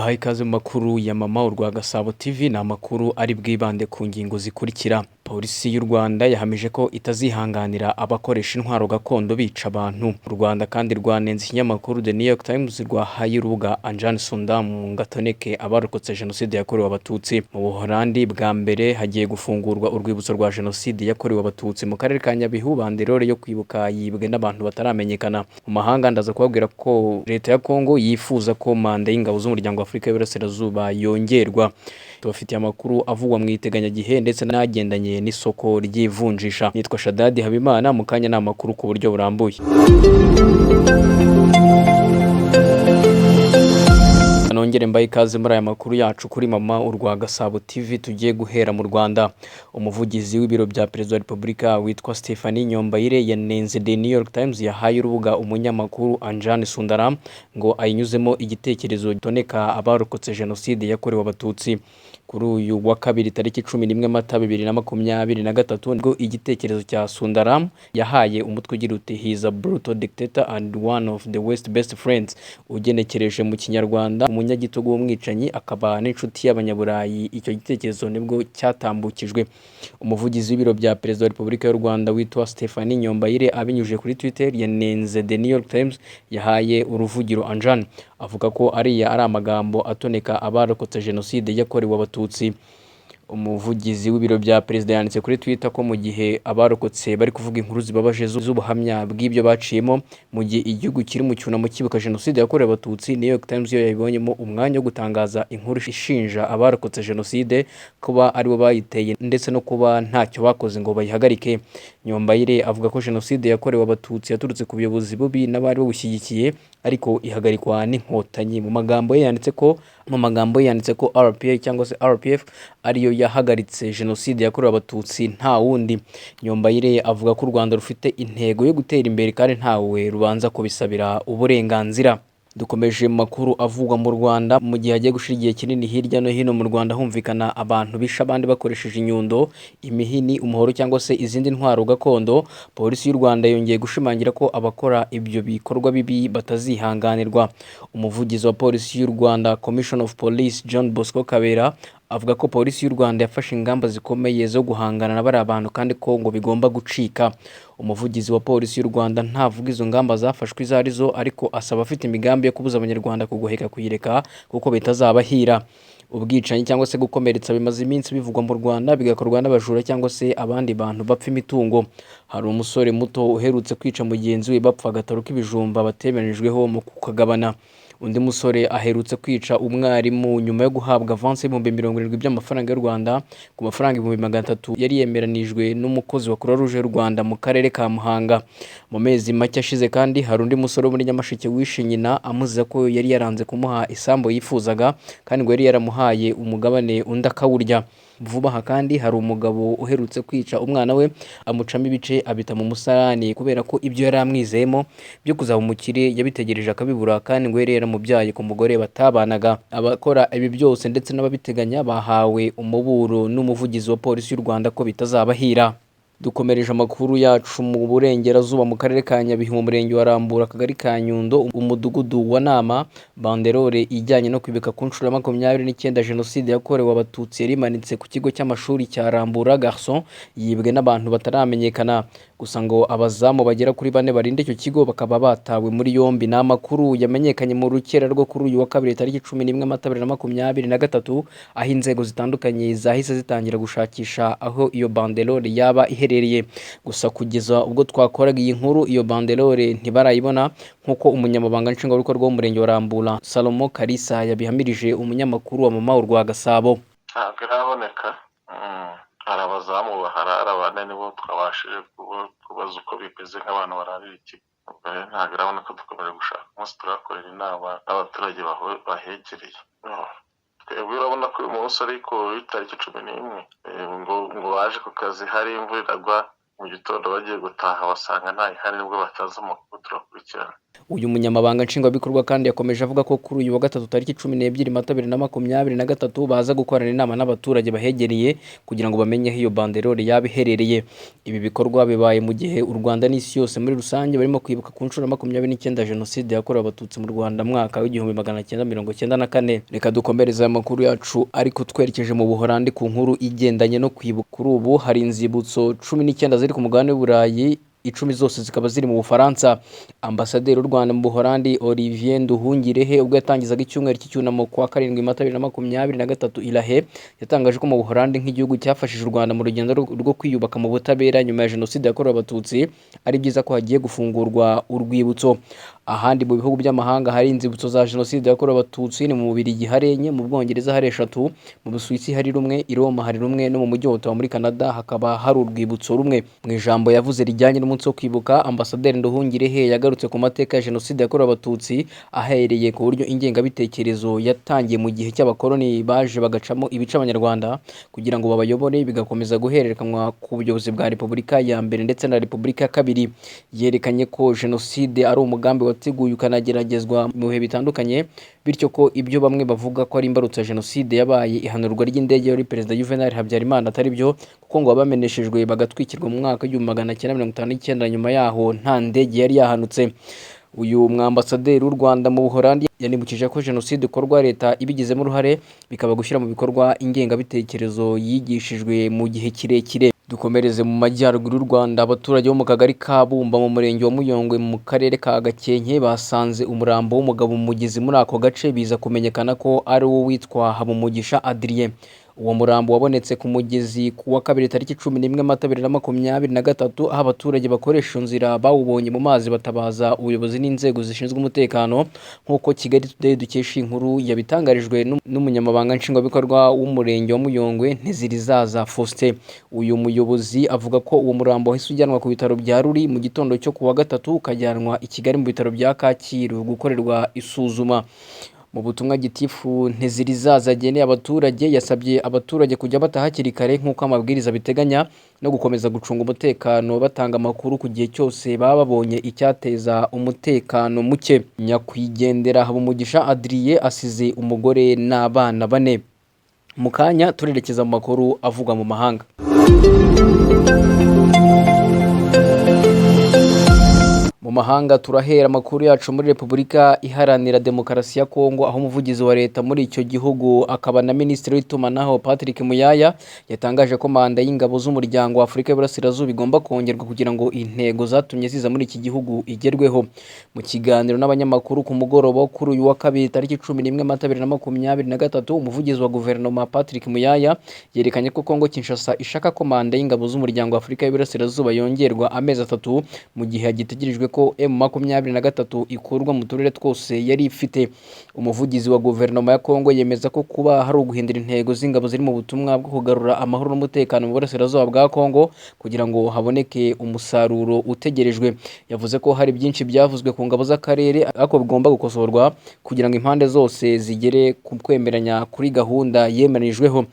Mbahaye ikaze mu makuru ya Mama Urwa Gasabo TV. Ni amakuru ari bwibande ku ngingo zikurikira: Polisi y'u Rwanda yahamije ko itazihanganira abakoresha intwaro gakondo bica abantu. U Rwanda kandi rwanenze ikinyamakuru The New York Times rwahaye urubuga Anjan Sundam Gatoneke abarokotse Jenoside yakorewe Abatutsi. Mu Buholandi bwa mbere hagiye gufungurwa urwibutso rwa Jenoside yakorewe Abatutsi. Mu karere ka Nyabihu, banderole yo kwibuka yibwe n'abantu bataramenyekana. Mu mahanga, ndaza kubabwira ko leta ya Kongo yifuza ko manda y'ingabo z'umuryango wa Afurika y'Iburasirazuba yongerwa. Tubafitiye amakuru avugwa mu iteganyagihe ndetse n'agendanye n'isoko ry'ivunjisha. Nitwa Shadadi Habimana, mu kanya ni amakuru ku buryo burambuye. Nongere mbaye ikaze muri aya makuru yacu kuri Mama Urwa Gasabo TV. Tugiye guhera mu Rwanda. Umuvugizi w'ibiro bya Perezida wa Repubulika witwa Stephanie Nyombayire yanenze The New York Times yahaye urubuga umunyamakuru Anjan Sundaram ngo ayinyuzemo igitekerezo gitoneka abarokotse Jenoside yakorewe Abatutsi. Kuri uyu wa kabiri, tariki 11 Mata 2023, nibwo igitekerezo cya Sundaram yahaye umutwe ugira uti "He is a brutal dictator and one of the West best friends", ugenekereje mu Kinyarwanda, umunyagitugu w'umwicanyi akaba n'inshuti y'Abanyaburayi. Icyo gitekerezo nibwo cyatambukijwe. Umuvugizi w'ibiro bya Perezida wa Repubulika y'u Rwanda witwa Stephanie Nyombayire, abinyujije kuri Twitter, yanenze The New York Times yahaye uruvugiro Anjan, avuga ko ariya ari amagambo atoneka abarokotse Jenoside yakorewe Abatutsi. Umuvugizi w'ibiro bya Perezida yanditse kuri Twitter ko mu gihe abarokotse bari kuvuga inkuru zibabaje z'ubuhamya bw'ibyo baciyemo, mu gihe igihugu kiri mu cyunamo cyibuka Jenoside yakorewe Abatutsi, New York Times yo yabibonyemo umwanya wo gutangaza inkuru ishinja abarokotse Jenoside kuba aribo bayiteye ndetse no kuba ntacyo bakoze ngo bayihagarike. Nyombayire avuga ko Jenoside yakorewe Abatutsi yaturutse ku buyobozi bubi n'abari babushyigikiye, ariko ihagarikwa n'Inkotanyi. Mu magambo ye yanditse ko RPA cyangwa se RPF ariyo yahagaritse Jenoside yakorewe Abatutsi, nta wundi. Nyombayire avuga ko u Rwanda rufite intego yo gutera imbere kandi ntawe rubanza kubisabira uburenganzira. Dukomeje mu makuru avugwa mu Rwanda. Mu gihe hagiye gushira igihe kinini hirya no hino mu Rwanda humvikana abantu bisha abandi bakoresheje inyundo, imihini, umuhoro cyangwa se izindi ntwaro gakondo, Polisi y'u Rwanda yongeye gushimangira ko abakora ibyo bikorwa bibi batazihanganirwa. Umuvugizi wa Polisi y'u Rwanda, Commissioner of Police John Bosco Kabera, avuga ko Polisi y'u Rwanda yafashe ingamba zikomeye zo guhangana na bariya bantu kandi ko ngo bigomba gucika. Umuvugizi wa Polisi y'u Rwanda ntavuga izo ngamba zafashwe izo arizo, ariko asaba afite imigambi yo kubuza Abanyarwanda kugoheka kuyireka kuko bitazabahira. Ubwicanyi cyangwa se gukomeretsa bimaze iminsi bivugwa mu Rwanda, bigakorwa n'abajura cyangwa se abandi bantu bapfa imitungo. Hari umusore muto uherutse kwica mugenzi we bapfa agataro k'ibijumba batemeranyijweho mu kukagabana. Undi musore aherutse kwica umwarimu nyuma yo guhabwa avansi 70,000 by'amafaranga y'u Rwanda ku mafaranga 300,000 yari yemeranijwe n'umukozi wa Croix Rouge y'u Rwanda mu karere ka Muhanga. Mu mezi make ashize kandi, hari undi musore wo muri Nyamasheke wishe nyina amuziza ko yari yaranze kumuha isambu yifuzaga, kandi ngo yari yaramuhaye umugabane undi akawurya. Vuba aha kandi hari umugabo uherutse kwica umwana we amucamo ibice abita mu musarani, kubera ko ibyo yari amwizeyemo byo kuzaba umukire yabitegereje akabibura, kandi ngo yari yaramubyaye ku mugore batabanaga. Abakora ibi byose ndetse n'ababiteganya bahawe umuburo n'umuvugizi wa Polisi y'u Rwanda ko bitazabahira. Dukomereje amakuru yacu mu burengerazuba, mu karere ka Nyabihu, mu murenge wa Rambura, akagari ka Nyundo, umudugudu wa Nama. Banderole ijyanye no kwibuka ku nshuro ya 29 Jenoside yakorewe Abatutsi yari imanitse ku kigo cy'amashuri cya Rambura Garçon yibwe n'abantu bataramenyekana. Gusa ngo abazamu bagera kuri bane barinda icyo kigo bakaba batawe muri yombi. Ni amakuru yamenyekanye mu rukera rwo kuri uyu wa kabiri, tariki 11 Mata 2023, aho inzego zitandukanye zahise zitangira gushakisha aho iyo banderole yaba iherereye. Gusa kugeza ubwo twakoraga iyi nkuru, iyo banderole ntibarayibona, nk'uko umunyamabanga nshingwabikorwa w'umurenge wa Rambura, Salomo Kalisa, yabihamirije umunyamakuru wa Mama Urwa Gasabo. Ntabwo iraboneka. Hari abazamu baharara bane, nibo twabashije kubaza uko bimeze nk'abantu bararira ikigo. Ubwo rero ntabwo iraboneka, dukomeje gushaka. Umunsi turakorera inama n'abaturage bahegereye. Twebwe urabona ko uyu munsi ariko itariki 11, ngo baje ku kazi hari imvura iragwa, mu gitondo bagiye gutaha basanga ntayihari, nibwo batazi amakuru, turakurikirana. Uyu munyamabanga nshingwabikorwa kandi yakomeje avuga ko kuri uyu wa gatatu tariki 12 Mata 2023 baza gukorana inama n'abaturage bahegereye kugira ngo bamenye aho iyo banderole yaba iherereye. Ibi bikorwa bibaye mu gihe u Rwanda n'isi yose muri rusange barimo kwibuka ku nshuro 29 Jenoside yakorewe Abatutsi mu Rwanda mwaka w'1994. Reka dukomereze aya makuru yacu ariko twerekeje mu Buholandi ku nkuru igendanye no kwibuka. Kuri ubu hari inzibutso 19 ziri ku mugabane w'Uburayi, 10 zose zikaba ziri mu Bufaransa. Ambasaderi w'u Rwanda mu Buholandi Olivier Nduhungirehe ubwo yatangizaga icyumweru cy'icyunamo ku wa 7 Mata 2023 i La Haye, yatangaje ko mu Buholandi nk'igihugu cyafashije u Rwanda mu rugendo rwo kwiyubaka mu butabera nyuma ya Jenoside yakorewe Abatutsi, ari byiza ko hagiye gufungurwa urwibutso. Ahandi mu bihugu by'amahanga hari inzibutso za Jenoside yakorewe Abatutsi ni mu Bubiligi hari 4, mu Bwongereza hari 3, mu Busuwisi hari 1, i Roma hari 1, no mu mujyi wa Ottawa muri Canada hakaba hari urwibutso rumwe. Mu ijambo yavuze rijyanye n'umunsi wo kwibuka, Ambasaderi Nduhungirehe yagarutse ku mateka ya Jenoside yakorewe Abatutsi, ahereye ku buryo ingengabitekerezo yatangiye mu gihe cy'abakoloni baje bagacamo ibice Abanyarwanda kugira ngo babayobore, bigakomeza guhererekanywa ku buyobozi bwa Repubulika ya mbere ndetse na Repubulika ya kabiri. Yerekanye ko Jenoside ari umugambi wateguye ukanageragezwa mu bihe bitandukanye, bityo ko ibyo bamwe bavuga ko ari imbarutso ya Jenoside yabaye ihanurwa ry'indege yari Perezida Juvenal Habyarimana atari byo, kuko ngo abameneshejwe bagatwikirwa mu mwaka w'1959 nyuma yaho nta ndege yari yahanutse. Uyu mwambasaderi w'u Rwanda mu Buholandi yanibukije ko Jenoside ikorwa leta ibigizemo uruhare, bikaba gushyira mu bikorwa ingengabitekerezo yigishijwe mu gihe kirekire. Dukomereze mu majyaruguru y'u Rwanda. Abaturage bo mu kagari ka Bumba mu murenge wa Muyongwe mu karere ka Gakenke basanze umurambo w'umugabo mu mugezi muri ako gace, biza kumenyekana ko ari uwo witwa Habumugisha Adrien. Uwo murambo wabonetse ku mugezi ku wa kabiri tariki 11 Mata 2023, aho abaturage bakoresha iyo nzira bawubonye mu mazi batabaza ubuyobozi n'inzego zishinzwe umutekano, nk'uko Kigali Today dukesha inkuru yabitangarijwe n'umunyamabanga nshingwabikorwa w'umurenge wa Muyongwe Ntezirizaza Faustin. Uyu muyobozi avuga ko uwo murambo wahise ujyanwa ku bitaro bya Ruli mu gitondo cyo ku wa gatatu, ukajyanwa i Kigali mu bitaro bya Kacyiru gukorerwa isuzuma. Mu butumwa Gitifu Ntezirizaza ageneye abaturage, yasabye abaturage kujya bataha hakiri kare nk'uko amabwiriza abiteganya, no gukomeza gucunga umutekano batanga amakuru ku gihe cyose baba babonye icyateza umutekano muke. Nyakwigendera Habumugisha Adrien asize umugore n'abana 4. Mu kanya turerekeza mu makuru avugwa mu mahanga. Mu mahanga turahera amakuru yacu muri Repubulika Iharanira Demokarasi ya Kongo, aho umuvugizi wa leta muri icyo gihugu akaba na Minisitiri w'itumanaho Patrick Muyaya yatangaje ko manda y'ingabo z'umuryango wa Afurika y'Iburasirazuba igomba kongerwa kugira ngo intego zatumye ziza muri iki gihugu igerweho. Mu kiganiro n'abanyamakuru ku mugoroba kuri uyu wa kabiri tariki 11 Mata 2023, umuvugizi wa guverinoma Patrick Muyaya yerekanye ko Kongo Kinshasa ishaka ko manda y'ingabo z'umuryango wa Afurika y'Iburasirazuba yongerwa amezi 3 mu gihe hagitegerejwe ko M23 ikurwa mu turere twose yari ifite. Umuvugizi wa guverinoma ya Kongo yemeza ko kuba hari uguhindura intego z'ingabo ziri mu butumwa bwo kugarura amahoro n'umutekano mu burasirazuba bwa Kongo kugira ngo haboneke umusaruro utegerejwe. Yavuze ko hari byinshi byavuzwe ku ngabo z'akarere ariko bigomba gukosorwa kugira ngo impande zose zigere ku kwemeranya kuri gahunda yemeranijweho.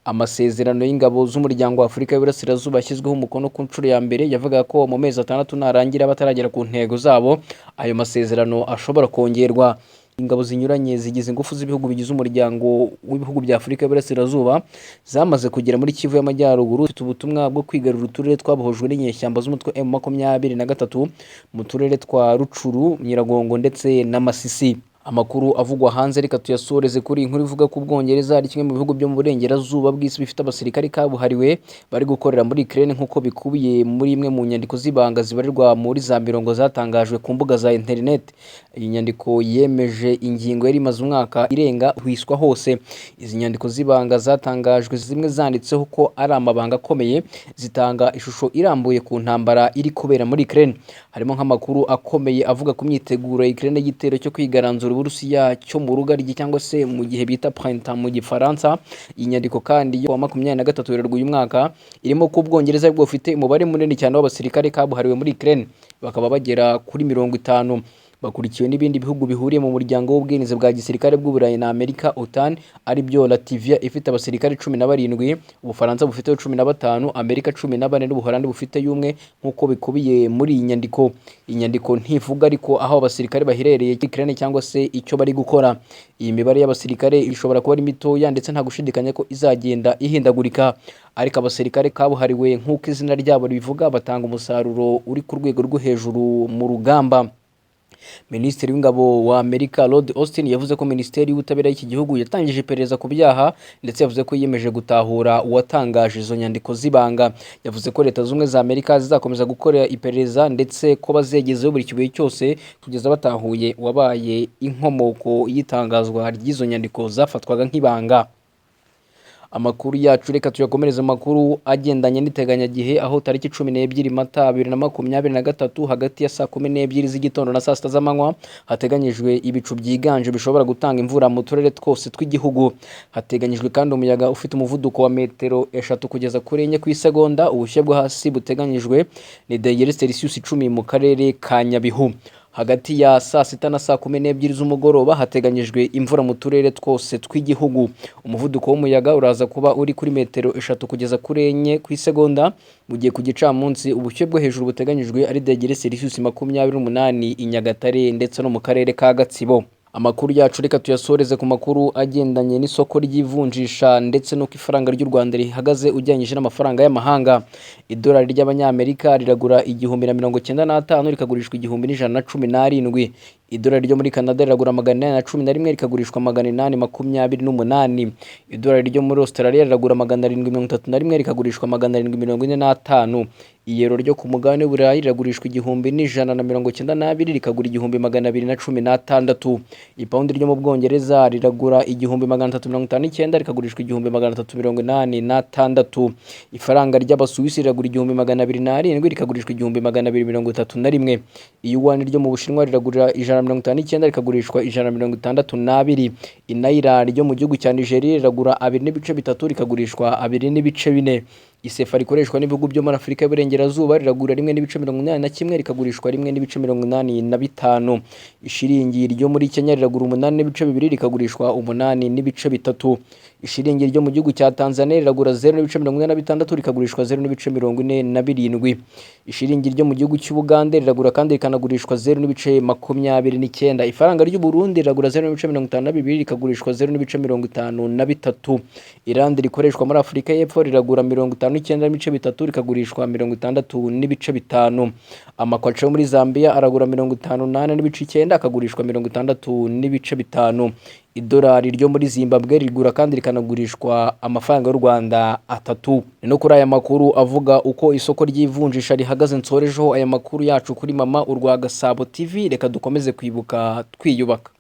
Amasezerano y'ingabo z'umuryango wa Afurika y'Iburasirazuba yashyizweho umukono ku nshuro ya mbere yavugaga ko mu mezi 6 narangira bataragera ku ntego zabo, ayo masezerano ashobora kongerwa. Ingabo zinyuranye zigize ingufu z'ibihugu bigize umuryango w'ibihugu bya Afurika y'Iburasirazuba zamaze kugera muri Kivu y'Amajyaruguru, zifite ubutumwa bwo kwigarurira uturere twabohojwe n'inyeshyamba z'umutwe M23 mu turere twa Rucuru, Nyiragongo ndetse na Masisi. Amakuru avugwa hanze reka tuyasoreze kuri inkuru ivuga ko Ubwongereza ari kimwe mu bihugu byo mu burengerazuba bw'isi bifite abasirikari kabuhariwe bari gukorera muri Ukraine, nk'uko bikubiye muri imwe mu nyandiko z'ibanga zibarirwa muri za mirongo zatangajwe ku mbuga za internet. Iyi nyandiko yemeje ingingo yari imaze umwaka irenga hwiswa hose. Izi nyandiko z'ibanga zatangajwe zimwe zanditseho ko ari amabanga akomeye, zitanga ishusho irambuye ku ntambara iri kubera muri Ukraine. Harimo nk'amakuru akomeye avuga ku myiteguro ya Ukraine y'igitero cyo kwigaranzura Uburusiya cyo mu rugaryi cyangwa se mu gihe bita printemps mu Gifaransa. Iyi nyandiko kandi yo wa 23 Werurwe uyu mwaka irimo ko Ubwongereza bwo bufite umubare munini cyane w'abasirikare kabuhariwe muri Ukraine, bakaba bagera kuri 50. Bakurikiwe n'ibindi bihugu bihuriye mu muryango w'ubwirinzi bwa gisirikare bw'Uburayi na Amerika, OTAN, aribyo Latvia ifite abasirikare 17, Ubufaransa bufite 15, Amerika 14 n'Ubuholandi bufite 1, nk'uko bikubiye muri iyi nyandiko. Iyi nyandiko ntivuga ariko aho abasirikare baherereye Ukraine cyangwa se icyo bari gukora. Iyi mibare y'abasirikare ishobora kuba ari mitoya, ndetse nta gushidikanya ko izagenda ihindagurika, ariko abasirikare kabuhariwe nk'uko izina ryabo ribivuga batanga umusaruro uri ku rwego rwo hejuru mu rugamba. Minisitiri w'Ingabo wa Amerika, Lloyd Austin, yavuze ko Minisiteri y'Ubutabera y'iki gihugu yatangije iperereza ku byaha, ndetse yavuze ko yiyemeje gutahura uwatangaje izo nyandiko z'ibanga. Yavuze ko Leta Zunze Ubumwe za Amerika zizakomeza gukora iperereza, ndetse ko bazegezeho buri kibuye cyose kugeza batahuye uwabaye inkomoko y'itangazwa ry'izo nyandiko zafatwaga nk'ibanga. Amakuru yacu reka tuyakomereze amakuru agendanye n'iteganyagihe, aho tariki 12 Mata 2023 hagati ya saa 12 z'igitondo na saa 6 z'amanywa hateganyijwe ibicu byiganje bishobora gutanga imvura mu turere twose tw'igihugu. Hateganyijwe kandi umuyaga ufite umuvuduko wa metero 3 kugeza kuri 4 ku isegonda. Ubushyuhe bwo hasi buteganyijwe ni degere Celsius 10 mu karere ka Nyabihu. Hagati ya saa 6 na saa 12 z'umugoroba hateganyijwe imvura mu turere twose tw'igihugu. Umuvuduko w'umuyaga uraza kuba uri kuri metero 3 kugeza kuri 4 ku isegonda, mu gihe ku gicamunsi ubushyuhe bwo hejuru buteganyijwe ari degere Celsius 28 i Nyagatare ndetse no mu karere ka Gatsibo. Amakuru yacu reka tuyasoreze ku makuru agendanye n'isoko ry'ivunjisha ndetse n'uko ifaranga ry'u Rwanda rihagaze ugereranyije n'amafaranga y'amahanga. Idolari ry'Abanyamerika riragura 1095, rikagurishwa 1117. Idolari ryo muri Canada riragura 811, rikagurishwa 828. Idolari ryo muri Australia riragura 731, rikagurishwa 745. Iyero ryo ku mugabane w'Uburayi riragurishwa 1192, rikagura 1216. Ipawundi ryo mu Bwongereza riragura 1359, rikagurishwa 1386. Ifaranga ry'Abasuwisi riragura 1207, rikagurishwa 1231. Iyuwani ryo mu Bushinwa riragura 159, rikagurishwa 162. Inayira ryo mu gihugu cya Nigeria riragura 2.3, rikagurishwa 2.4. Isefa rikoreshwa n'ibihugu byo muri Afurika y'Iburengerazuba riragura 1.81, rikagurishwa 1.85. Ishiringi ryo muri Kenya riragura 8.2, rikagurishwa 8.3. Ishiringi ryo mu gihugu cya Tanzania riragura 0.46, rikagurishwa 0.47. Ishiringi ryo mu gihugu cy'Ubugande riragura kandi rikanagurishwa 0.29. Ifaranga ry'u Burundi riragura 0.52, rikagurishwa 0.53. Irandi rikoreshwa muri Afurika y'Epfo riragura 59.3, rikagurishwa 60.5. Amakwaca yo muri Zambia aragura 54.9, akagurishwa 60.5. Idolari ryo muri Zimbabwe rigura kandi rikanagurishwa amafaranga y'u Rwanda 3. Ni no kuri aya makuru avuga uko isoko ry'ivunjisha rihagaze nsorejeho aya makuru yacu kuri Mama Urwa Gasabo TV. Reka dukomeze kwibuka twiyubaka.